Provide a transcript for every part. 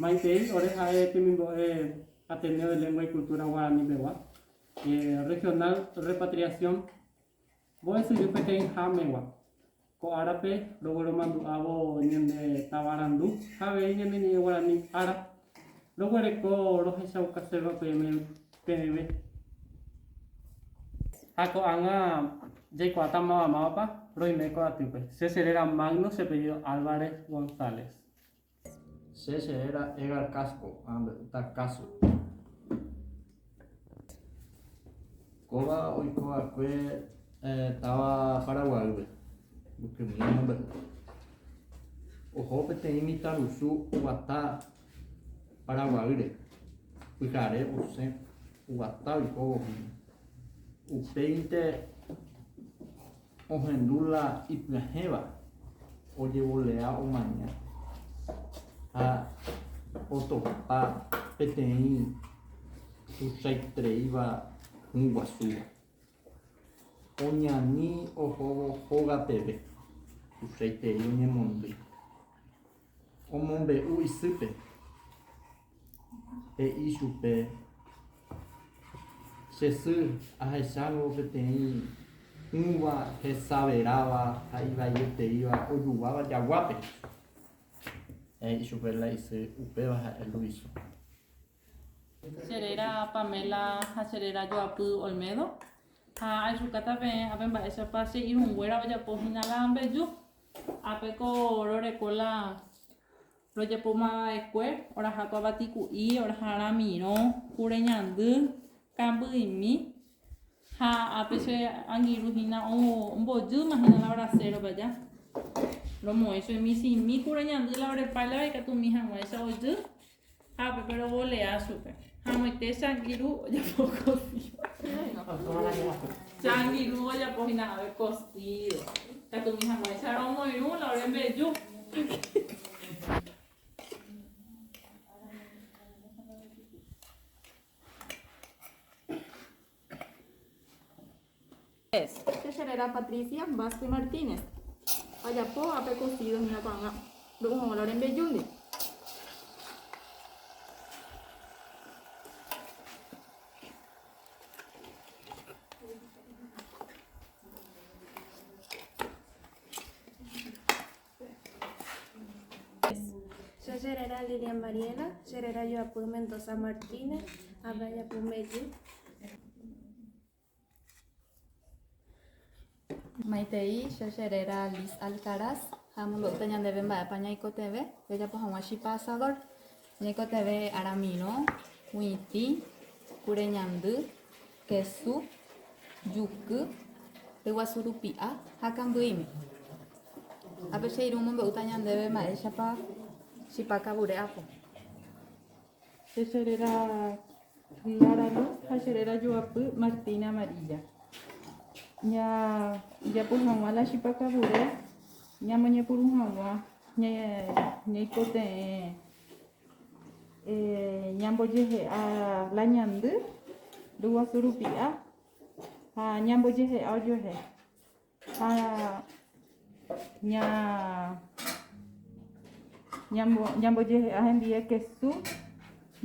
Maitei, ore ha'e temimbo'e Ateneo de Lengua y Cultura Guarani pegua, Regional Repatriación, mbo'esyry peteĩha megua. Ko árape rogueromandu'ávo ñande tavarandu ha avei ñane ñe'ẽ guarani ára, roguereko rohechaukaséva peẽme peẽve. Ha ko'ág̃a jaikuaáta mavamávapa roime ko atýpe. Che cheréra Magno, che apellido Álvarez González. Che cheréra Edgar Casco, amombe'úta káso. Kóva oiko va'ekue táva Paraguaýpe, mbykymi omombe'u. Oho peteĩ mitãrusu oguata Paraguaýre, pyhare osẽ oguata oikóvo hína. Upéinte Ohendu la ipyahẽva ojevolea omaña ha otopa peteĩ tuichaitereíva hũ guasúva. Oñani ohóvo hóga peve, tuichaiterei oñemondýi. Omombe'u isýpe. He'i chupe, Che sy, ahechángo peteĩ hũva hesaveráva ha ivaieteíva ojuguáva jaguápe. He'i chupe la isy, Upéva ha'e Luiso. Che réra Pamela ha che réra Joapy Olmedo ha ahechukáta peẽ ápe mba'éichapa che irũnguéra ojapo hína la mbeju. Ápe ko roreko la Rojapóma va'ekue, oraha ko avati ku'i, oraha ramirõ, kure ñandy, kamby'imi, ha ápe che angirũ hína ombojýma hína la brasérope aja. Romoĩ chugui michĩmi kure ñandy la ore páilava ikatumi hag̃uáicha ojy, ha upépe rovolea chupe. Ha amoite che angirũ ojapo cocido. Che angirũ ojapo hína ápe cocido. Ikatumi hag̃uáicha romoirũ la ore mbeju. Che cheréra Patricia Vázquez Martínez. Ajapo ápe cocido hína ko'ág̃a ro'u hag̃ua la rembiajúndi. Che cheréra Lilian Mariela, che réra Joapy Mendoza Martínez, ápe ajapo mbeju. Maitei, che cheréra Liz Alcaraz ha amombe'úta ñandéve mba'épa ñaikotevẽ jajapo hag̃ua chipa asador. Ñaikotevẽ aramirõ, hu'itĩ, kure ñandy, kesu, juky, ryguasu rupi'a ha kamby'imi. Ápe che irũ omombe'úta ñandéve mba'éichapa chipa kavure apo. Che cheréra Clara Luz ha che réra Joapy Martina Amarilla. Jajapo hag̃ua la chipa kavure ñamoñepyrũ hag̃ua ñaikotevẽ ñambojehe'a la ñandy ryguasu rupi'a ha ñambojehe'a ojuehe. Ha ñambojehe'a hendie kesu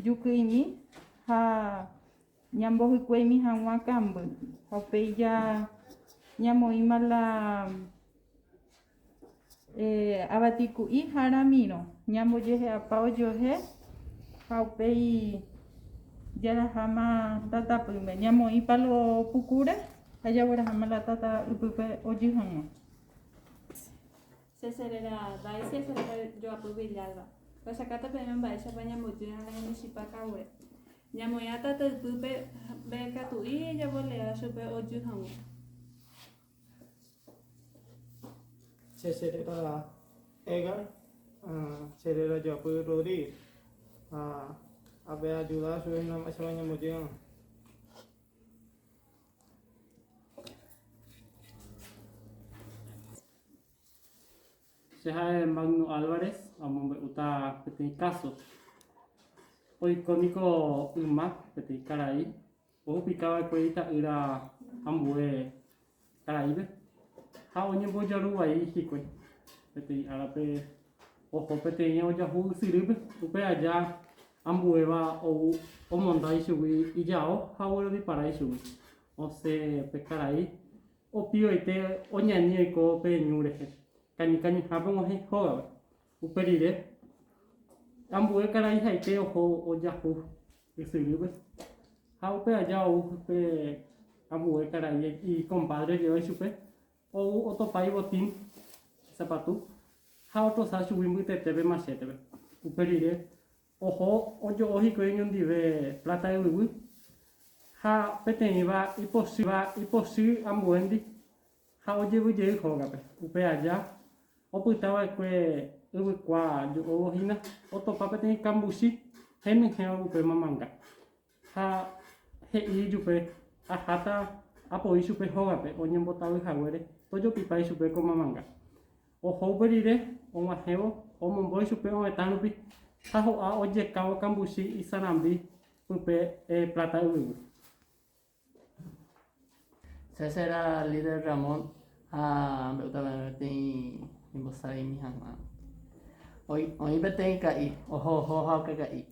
juky'imi ha ñambohykueimi hag̃ua kamby. Ha upéi ñamoĩma la avati ku'i ha ramirõ. Ñambojehe'apa ojuehe ha upéi jaraháma tatapỹime. Ñamoĩ palo pukúre. Ha jagueraháma la tata ypýpe ojy hag̃ua. Che cheréra Daisy, che réra Joapy Villalba. Rohechakáta peẽme mba'éichapa ñambojýrõ la ñande chipa kavure. Ñamoĩva tata ypýpe mbeguekatu'i javolea chupe ojy hag̃ua. Che cheréra Edgar, che réra Joapy Rodríguez. Ha ape ajuda chupe hína mba'éichapa ñambojýrõ. Che ha'e Magno Álvarez amombe'úta peteĩ káso. Oiko niko yma peteĩ karai ohupika va'ekue ita'ýra ambue karaípe ha oñembojaru vai hikuái. Peteĩ árape. Oho peteĩ ojahu ysyrýpe, upe aja ambuéva ou omonda ichugui ijao ha oguerodipara ichugui. Osẽ pe karai opioite oñani oiko pe ñu rehe, kañy kañyhápe og̃uahẽ hógape. Upe rire, ambue karai haite oho ojahu ysyrýpe ha upe aja ou pe ambue karai ikompádre ojeva ichupe, ou otopa ibotín, isapatu, ha otrosa chugui mbytetépe machétepe. Upe rire, oho ojo'o hikuái oñondive pláta yvyguy ha peteĩva ipochýva ipochy ambuéndi Ha ojevy jey hógape. Upe aja, opyta va'ekue yvykua jo'óvo hína, otopa peteĩ kambuchi henyhẽva upe mamanga. Ha he'i ijupe, Aháta apoi chupe hógape oñembotavy haguére, tojopipa ichupe ko mamanga. Oho upe rire, og̃uahẽvo, omombo ichupe ovetã rupi ha ho'a ojekávo kambuchi isarambi pype pláta yvyguy. Che chéra líder Ramón ha ambe'úta peẽme peteĩ ñembosaráimi hag̃ua. Oĩ peteĩ ka'i oho oho ha okaka'i.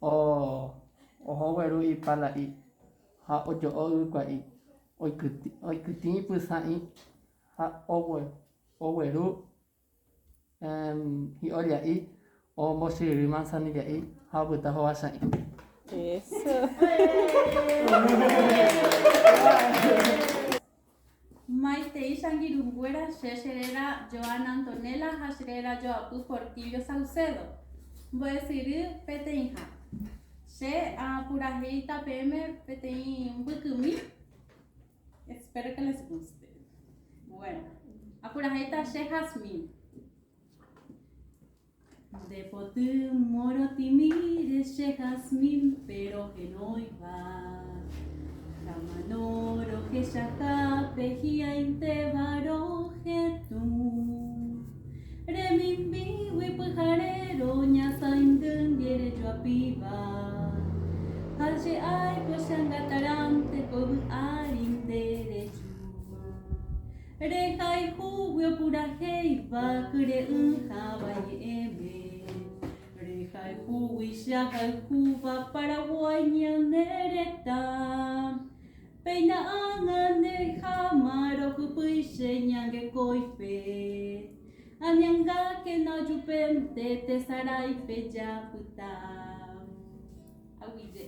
Oho ogueru ipala'i ha ojo'o yvykua'i, oikytĩ ipysã'i ha ogueru Hi'olla'i ombochyryry manzanilla'i ha opyta hovacha'i. Maitei che angirũnguéra, che cheréra Joana Antonella ha che réra Joapy Portillo Saucedo, mbo'esyry peteĩha. Che apurahéita peẽme peteĩ mbykymi. Espero que les guste. Bueno, apurahéita che Jazmín. Nde poty morotĩmíre che Jazmín pero henóiva. Jamanó rohechahápe hi'ãitéva rohetũ. Remimbígui pyhare roñasaindy ndie rejoapíva, ha che aipo che angatarãnte ko yvy ári nde reju. Rehayhúgui opurahéiva kyre'ỹ hava ñe'ẽme, rehayhúgui che ahayhúva Paraguái ñane retã. Péina ág̃a nde háma rohypýi che ñangekóipe, añangákena ojupénte tesaráipe japyta. Aguyje.